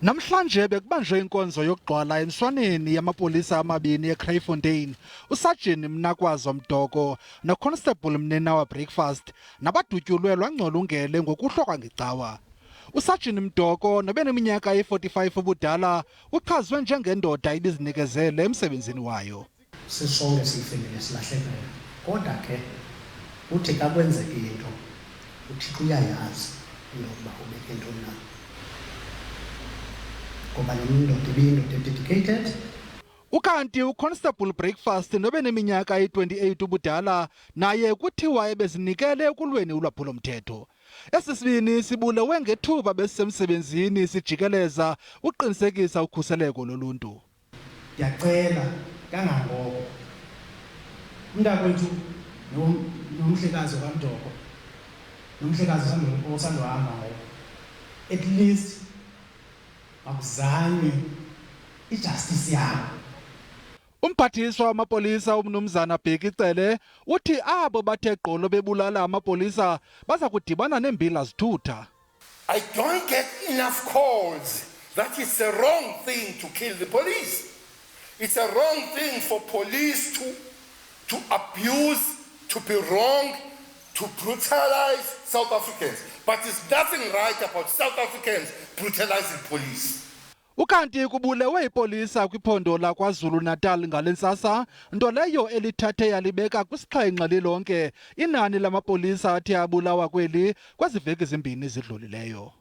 Namhlanje bekubanjwe inkonzo yokugqwala emswaneni yamapolisa amabini eKraaifontein, uSajini Mnakwazo Mdoko noConstable Mninawa Breakfast nabadutyulwe lwangcolungele ngokuhlwa kwangecawa. USajini Mdoko nobeneminyaka eyi-45 ubudala uchazwe njengendoda ibizinikezele emsebenzini wayo. Sisonke siyifemeli silahlekelwe, kodwa ke uthi xa kwenzeka into uThixo uyayazi into yokuba ubeke ntoni na ngoba le ndoda ibiyindoda e-dedicated. Ukanti uConstable Breakfast nobeneminyaka eyi-28 ubudala naye kuthiwa ebezinikele ekulweni ulwaphulomthetho. Esi sibini sibulewe ngethuba besisemsebenzini sijikeleza uqinisekisa ukhuseleko loluntu. Ndiyacela kangangoko umntakwethu nomhlekazi okaMdoko nomhlekazi osandohamba ngoku, at least makuzanywe ijustice yabo. Umphathiswa wamapolisa uMnumzana Bheki Cele uthi abo bathe gqolo bebulala amapolisa baza kudibana neembila zithutha. I don't get enough calls that it's the wrong thing to kill the police. It's a wrong thing for police to abuse, to be wrong, to brutalize South Africans. But there's nothing right about South Africans brutalizing police. Ukanti kubulewe ipolisa kwiphondo laKwaZulu-Natal ngale ntsasa, nto leyo elithathe yalibeka kwisixhenxe lilonke inani lamapolisa athe abulawa kweli kwezi veki zimbini zidlulileyo.